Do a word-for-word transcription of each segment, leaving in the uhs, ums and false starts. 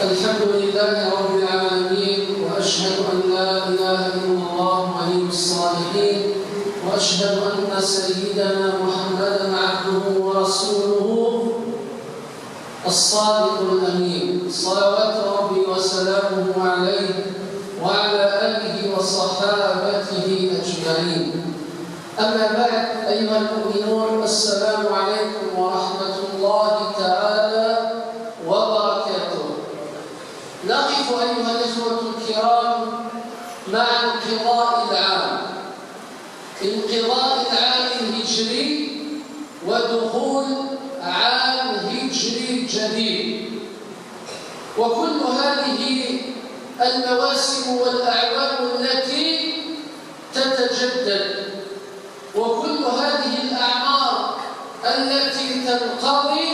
الحمد لله رب العالمين، وأشهد أن لا إله إلا الله ولي الصالحين، وأشهد أن سيدنا محمدا عبده ورسوله الصادق الأمين، صلوات ربي وسلامه عليه وعلى آله وصحابته أجمعين. أما بعد، أيها المؤمنون، السلام عليكم ورحمة الله تعالى وبركاته. نقف أيها الإخوة الكرام مع انقضاء العام، انقضاء العام الهجري ودخول عام هجري جديد، وكل هذه المواسم والأعوام التي تتجدد، وكل هذه الأعمار التي تنقضي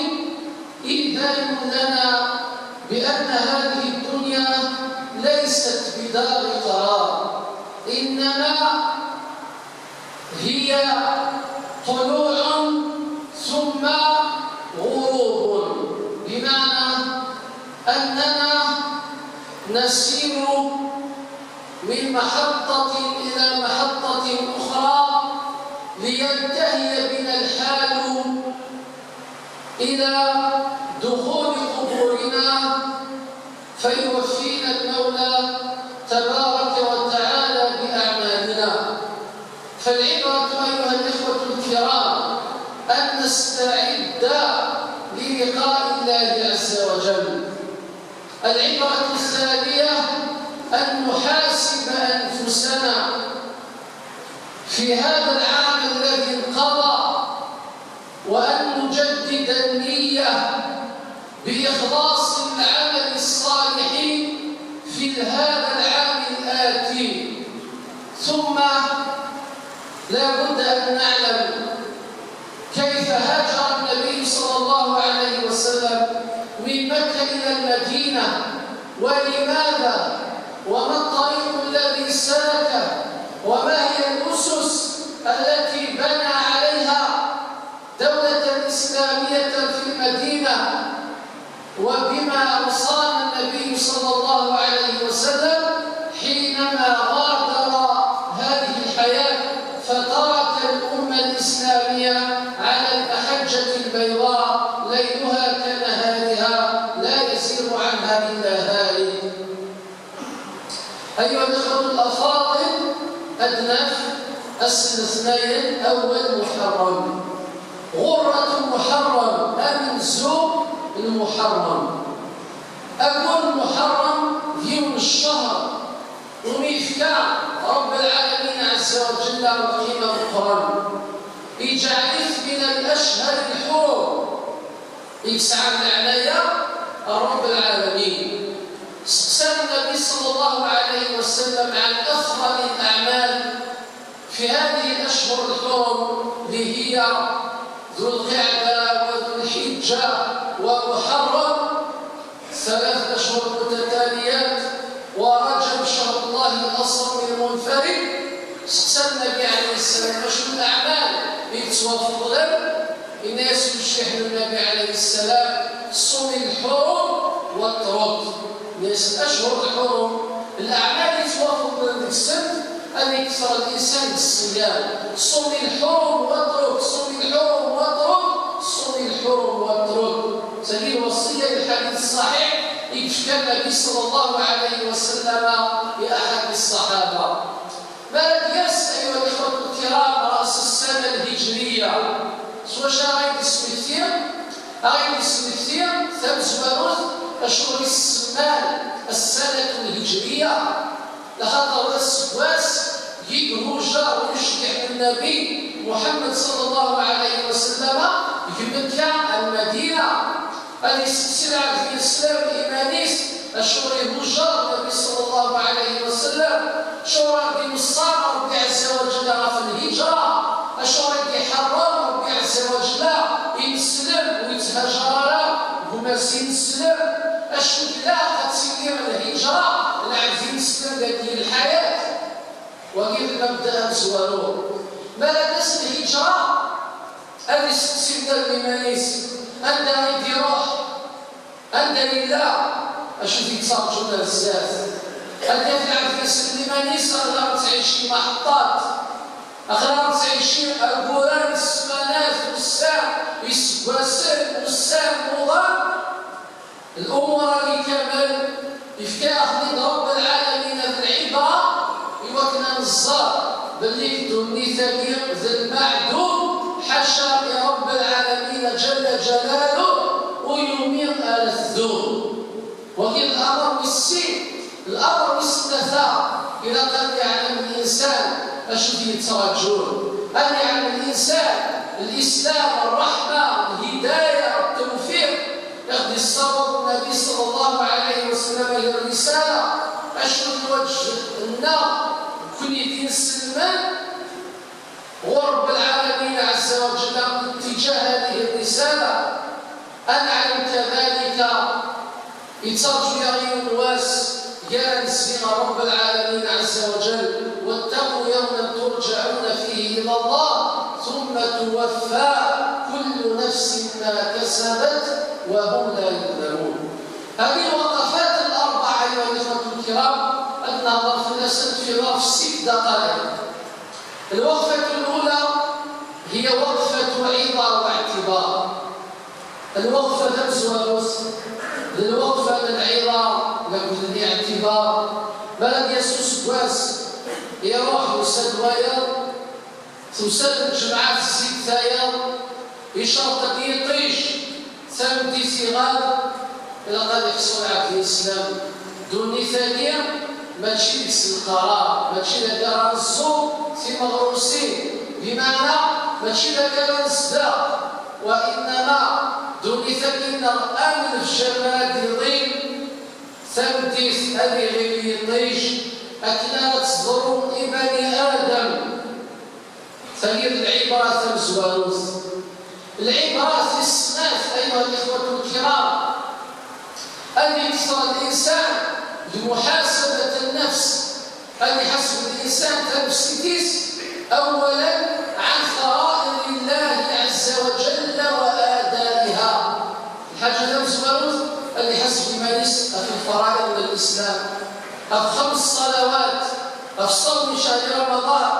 إيذان لنا بأن هذه الدنيا ليست بدار قرار، إنما هي طلوع ثم غروب، بمعنى أننا نسير من محطة إلى محطة أخرى لينتهي بنا الحال إلى دخول قبورنا، فيوفينا المولى تبارك وتعالى بأعمالنا. فالعبرة أيها الإخوة الكرام أن نستعد للقاء الله عز وجل. العبرة الثانية أن نحاسب أنفسنا في هذا العام الذي انقضى، وأن نجدد النية بإخلاص العمل الصالح في هذا العام الآتي. ثم لا بد أن نعلم كيف هاجر النبي صلى الله عليه وسلم من مكة إلى المدينة، ولماذا، وما الطريق الذي سلكه، وما هي الأسس التي بنى عليها دولة إسلامية في المدينة، وبما أوصانا النبي صلى الله عليه وسلم حينما غادر هذه الحياة، فترك الأمة الإسلامية على المحجة البيضاء ليلها كنهارها لا يزيغ عنها إلا هالك. أيها الإخوة الأفاضل، أدناف السنة اثنين أول محرم، غرة محرم، أمن زوق المحرم، أقول محرم، يوم الشهر، وميفكا رب العالمين عز وجل القيمة القرآن، يجعل من الأشهر الحرم، يسعى العناية رب العالمين. سقسى النبي صلى الله عليه وسلم عن أفضل الأعمال في هذه الأشهر الحرم اللي هي ذو القعدة وذو الحجة ومحرم، ثلاث أشهر متتاليات، ورجب شهر الله الأصم المنفرد. سقسى النبي عليه السلام: واش من الأعمال اللي توافق لهم؟ الناس يشرح النبي عليه السلام: صوم الحرم واترك. الناس الأشهر الحرم، الأعمال اللي توافق لهم ديك السنة، أن يكثر الإنسان بالصيام. صوم الحرم واترك، صوم الحرم واترك، صوم الحرم واترك. هذه الوصية، الحديث الصحيح يكفى النبي صلى الله عليه وسلم لأحد الصحابة. ما دياس أيها الإخوة الكرام رأس السنة الهجرية، سوا شا غير اسم كثير، غير اسم كثير، ثم زواروت أشهر السمان السنة الهجرية، لخاطر السواس يقهو جار ويشرح النبي محمد صلى الله عليه وسلم يمكة المدينة. هذه السلسلة في الإسلام إيمانيس، أشهر هجر النبي صلى الله عليه وسلم، شهر دي مصام ربي عز وجل في الهجرة، أشهر دي حرام ربي عز وجل ينسلم ويتهجر، هما سين السلام، أشهر لا قد سيدي الهجرة، العبد ينسلم ذاتي الحياة، وغير مبدأ مزوارو. ما لا ناس الهجرة، هذه السلسلة الإيمانيس، عندها يدي روح، عندها لله، Acu i t-yettṛaǧun ar zdat? Ad yaf lɛebd islem iman-is, axir ad ttɛici maḥeṭṭat, axir ad ttɛici ayyuran, ssmanat, ussan, iseggasen, ussan, uḍan. Lumuṛ-agi kamel yefka-aɣ-ten-id Ṛebb lɛalamin d lɛibṛa, i wakken ad nẓer belli ddunit-agi d lmeɛdum, ḥaca i Ṛebb lɛalamin ǧalla ǧalaluh, ur yumi ara tdum. Wagi d lamer wis sin. Lamer wis tlata, ilaq ad yeɛlem linsan acu i t-yettṛaǧun. Ad yeɛlem linsan lislam, ṛṛeḥma, lhidaya, ttewfiq, i ɣ-d-yessaweḍ Nnabi ṣalla Llahu ɛalayhi wa sallam i rrisala. Acu d lwaǧeb-nneɣ nekkni d inselmen ɣur Ṛebb lɛalamin ɛazza wa ǧalla اتجاه هذه الرسالة؟ Ad neɛlem kadalik yettṛaǧu-yaɣ yiwen n wass gar ad nezzi ɣer Ṛebb lɛalamin ɛazza wa ǧalla: واتقوا يوما ترجعون فيه إلى الله ثم توفى كل نفس ما كسبت وهم لا يظلمون. هذه الوقفات الأربعة أيها الإخوة الكرام, ad nehḍer fell-asent fi ظرف ست دقائق. الوقفة الأولى هي وقفة عظة واعتبار. Lweqfa tamezwarut d lweqfa n lɛiḍa akked liɛtibar. Mi ara d-yas useggas, iruḥ, yusa-d wayeḍ, tusa-d lǧemɛa, tezzi-d tayeḍ, icerṭ-d yiṭij, tameddit iɣab, ilaq ad iḥṣu lɛebd ineslam. Ddunit-agi mačči deg-s lqarar, mačči d akka ara neẓẓu timeɣrusin, bimeɛna mačči d akka ara nezdeɣ, wa innama ddunit-agi-nneɣ am lefjer mi ara d-iḍil, tameddit ad iɣil yiṭij, akken ara tt-ẓrun i bani Adam. Tagi d lɛibra tamezwarut. Lɛibra tis snat, أيها الإخوة الكرام, ad ikter linsan d muḥasabat nnefs, ad iḥaseb linsan tanefsit-is, أولا عن فرائض الله عز وجل وآدابها. Lḥaǧa tamezwarut, ad iḥaseb iman-is ɣef lfara'iḍ n lislam, ɣef xems ṣṣalawat, ɣef ṣawm cahri Ramaḍan,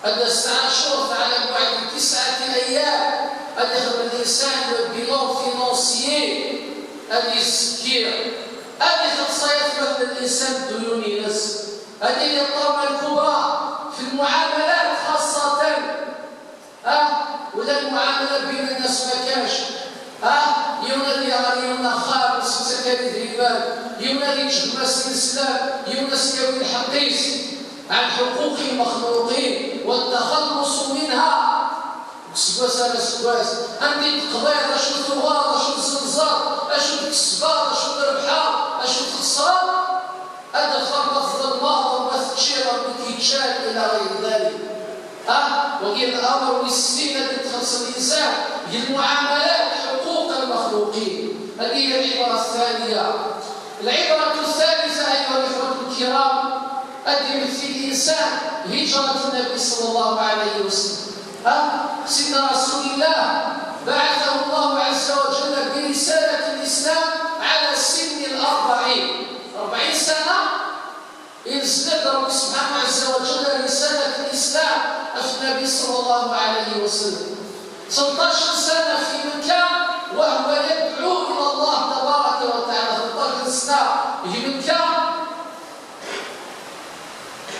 ad as-tɛacuṛ على بعد تسعة أيام, ad ixdem linsan le bilan financier, ad yessekki, ad ixelleṣ ay atmaten n linsan dduyun-ines, ad yili ṭṭerma lkubra fi lmuɛamalat xaṣṣatan. Ah, ula lmuɛamala bina nnas ma kac. Ah, yiwen ad yaɣ yiwen axxam, yettak-d idrimen, yiwen ad yečč gma-s ineslam, yiwen ad s-yawi lḥeqq-is. عن حقوق المخلوقين والتخلص منها. Seg wass ar aseggas, anda i d-teqḍiḍ, acu tuɣeḍ, acu tzenzeḍ, acu tkesbeḍ, acu trebḥeḍ, acu txesreḍ, ad d-tafeḍ ma tḍelmeḍ, ma teččiḍ, ma k-yeččan, إلى غير ذلك. Ah, wagi d lamer wis sin ad d-ixelleṣ linsan deg lmuɛamalat, حقوق المخلوقين. هذه هي العبرة الثانية. العبرة الثالثة أيها الإخوة الكرام, ad d-imetti linsan هجرة النبي صلى الله عليه وسلم. Ah, سيدنا رسول الله بعثه الله عز وجل برسالة الإسلام على سن الأربعين. أربعين سنة ينزل ربي سبحانه عز وجل رسالة الإسلام في النبي صلى الله عليه وسلم. ثلطاش سنة في مكة وهو يدعو إلى الله تبارك وتعالى. ثلطاش سنة في مكة,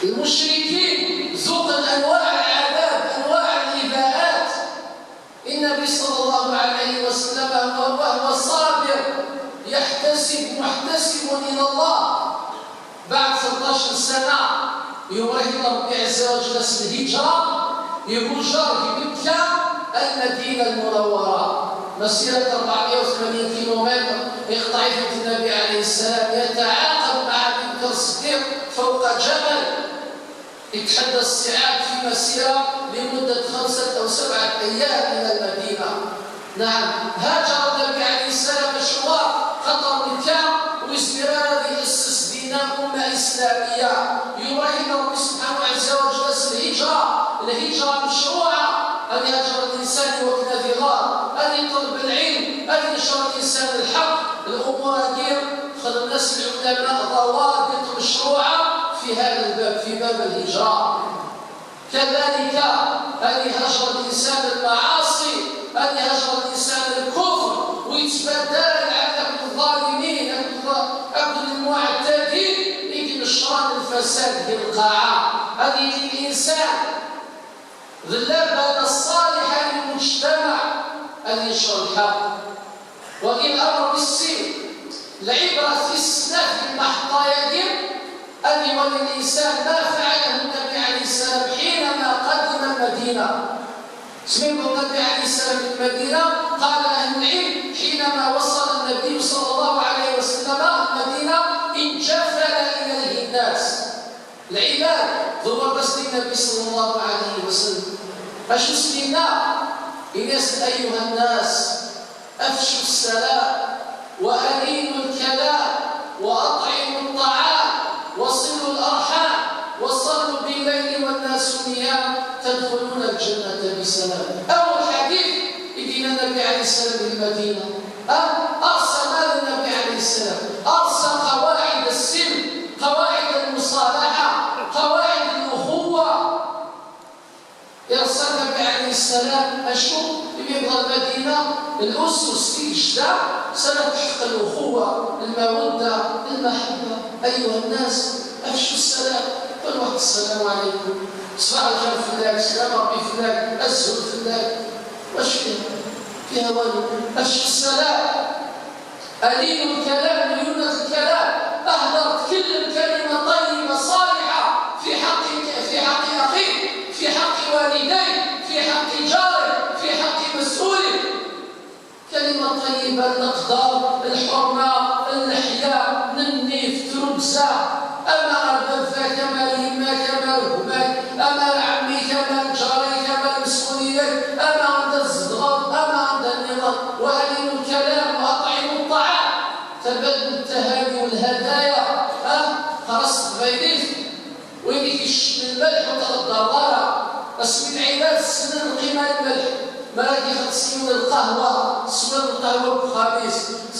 المشركين ذوقوا أنواع العذاب، أنواع الإيذاءات. النبي صلى الله عليه وسلم وهو صابر يحتسب, محتسب إلى الله. بعد ثلطاش سنة يوحي ربي عز وجل الهجرة, يهجر من مكة المدينة المنورة, مسيرة أربعمية وثمانين كيلومتر, يقطع النبي عليه السلام يتعاقب مع أبي بكر الصديق فوق جبل. يتحدى الصعاب في مسيرة لمدة خمسة أو سبعة أيام إلى المدينة. نعم, هاجر النبي عليه السلام مشوار خطر مكة ويزمر هذه السس دينا أمة إسلامية. يوحي ربي سبحانه عز وجل الهجرة, الهجرة مشروعة, أن يهجر الإنسان وكنا في غار, أن يطلب العلم, أن ينشر الإنسان الحق. الأمور هذه خلنا هذا الباب، في باب الهجرة. كذلك أن يهجر الإنسان المعاصي، أن يهجر الإنسان الكفر، ويتبدل العبد الظالمين، أكل المعتدين، يجي مشران الفساد في القاعة. هذه الإنسان غلابة الصالحة للمجتمع، أن ينشر الحق. وإن أمر بالسير، العبرة في السنة في المحطة يجب أن يولي الإنسان ما فعله النبي عليه السلام حينما قدم المدينة. سمعوا النبي عليه السلام في المدينة، قال أهل العلم: حينما وصل النبي صلى الله عليه وسلم المدينة انجفل إليه الناس. العباد ضرب النبي صلى الله عليه وسلم. أشو سمينا؟ إنس أيها الناس، أفشوا السلام وألينوا الكلام وأطعموا الطعام وصلوا الأرحام وصلوا بالليل والناس نيام تدخلون الجنة بسلام. أول حديث يدينا النبي عليه السلام بالمدينة. أه؟ أرسى ماذا النبي عليه السلام؟ أرسى قواعد السلم، قواعد المصالحة، قواعد الأخوة. يرسى النبي عليه السلام أشو يبغى المدينة، الأسس في الجدة سنة تحقق الأخوة، المودة، المحبة. أيها الناس، أفشوا السلام. قل واحد: السلام عليكم، صباح الخير فلاك، سلام ربي فلاك، الزول فلاك. واش فيها؟ فيها والو. أفشوا السلام، ألين الكلام، ليونة الكلام، اهدر، تكلم كلمة طيبة صالحة في حق، في حق أخيك، في حق والديك، في حق جارك، في حق مسؤولك. كلمة طيبة، المقدار، الحرمة، الحياء، النيف، ترمزة. أما عند فاك، أما يماك، أما ركباك، أما عميك، أما جاريك، أما مسؤوليك، أما عند الزدغر، أما عند النظر. وألين الكلام وأطعموا الطعام. تبادل التهاني والهدايا، ها؟ خلاص تغيريت. وين يكش الملح وتغدى الغارة. اسمي العباد السنة القيمة الملح. ما راكي خد سيون القهوة، سيون القهوة بخميس.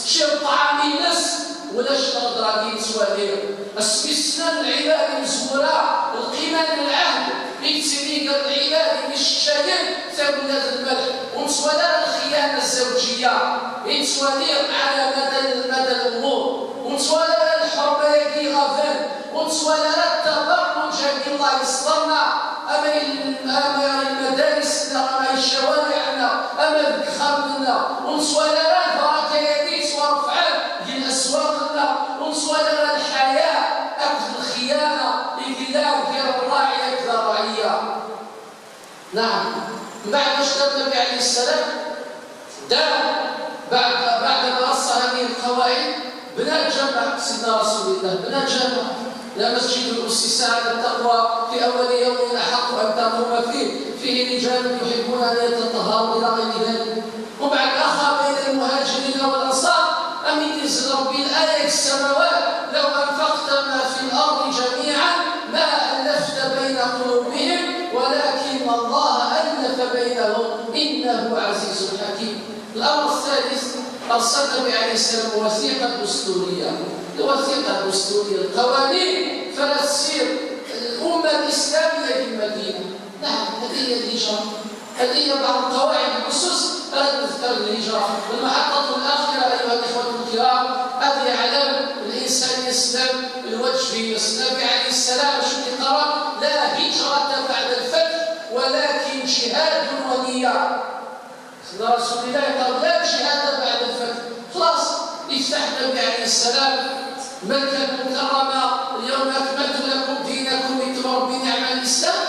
تشير الطعام ينس، ولا شي غدرة كي تسوالي. اسمي السنة العباد مزورة، القيمة العهد. يتسيني قال العباد مش شايل، تاكل هذا الملح. ونسوالي الخيانة الزوجية. يتسوالي على مدى، مدى الأمور. ونسوالي الحرمة يجي غفل. ونسوالي التبرج يجي الله يسترنا. أما ال-، أما المدارس لنا، أما الشوارع لنا، أما الكخام لنا. ونسوالي البركة يجي تورفعل في الأسواق لنا. ونسوالي الحياء أكل الخيانة يجي لا غير الراعي أكل الرعية. نعم. من بعد واش دار النبي عليه السلام؟ دار بعد، بعد ما رص هذه القواعد، بنى الجامع سيدنا رسول الله، بنى الجامع. لمسجد أسس على التقوى في أول يوم أحق أن تقوم فيه، فيه رجال يحبون أن يتطهروا إلى غير ذلك. وبعد أخى بين المهاجرين والأنصار، أم ينزل ربي الآية السماوات: لو أنفقت ما في الأرض جميعا ما ألفت بين قلوبهم ولكن الله ألف بينهم إنه عزيز حكيم. الأمر الثالث، أرسل النبي عليه السلام وثيقة دستورية، الوثيقة الدستورية، القوانين، فلا تسير الأمة الإسلامية للمدينة. نعم، هذه هي الهجرة، هذه هي بعض القواعد والأسس التي تذكر الهجرة. والمحطة الأخيرة أيها الإخوة الكرام، هذه علم الإنسان يسلم الوجه، النبي عليه السلام شو اللي قرأ؟ لا هجرة بعد الفتح ولكن جهاد ونية. سيدنا رسول الله قال: لا جهاد بعد الفتح. خلاص، يفتح النبي عليه السلام مكة المكرمة: اليوم أكملت لكم دينكم، يتم ربي نعمة الإسلام.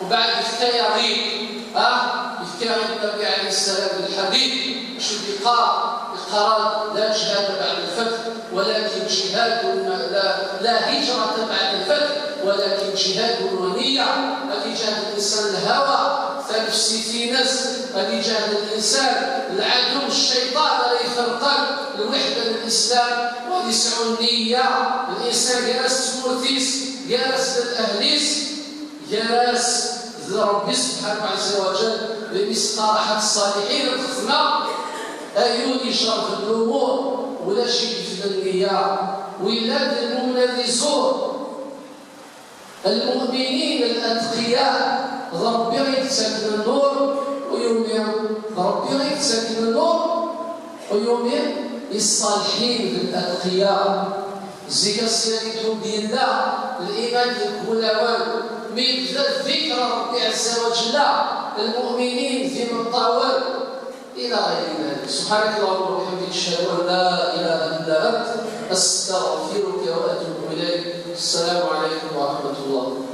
وبعد يفتح يغيب، ها؟ يفتح يغيب النبي عليه السلام بالحديث. شو بيقال؟ قال: لا جهاد بعد الفتح ولكن جهاد، لا، لا هجرة بعد الفتح ولكن جهاد ونية. هذه جهاد الإنسان الهوى، ثالث سيتينس، هذه جهاد الإنسان العدو الشيطان، راه يفرقان الوحدة للإسلام، ويسعوا النية. الإنسان جالس تمورتيس، جالس للأهليس، جالس لربي سبحانه عز وجل، بمسقى راحة الصالحين الخدمة، أيون يشرف الأمور ولا شي في النية، ولا المؤمن الذي يزور المؤمنين الأتقياء، d Ṛebbi i yettaken nnur, u yumi d Ṛebbi i yettaken nnur, u yumi i ṣṣaliḥin d الأتقياء. Zik aṣṣyad itub yella, liman deg wulawen, mi yebda ddikr n Ṛebbi ɛezza wa jella, lmu'minin d imeṭṭawen, إلى غير ذلك. سبحانك اللهم وبحمدك، أشهد أن لا إله إلا أنت، أستغفرك وأتوب إليك. السلام عليكم ورحمة الله.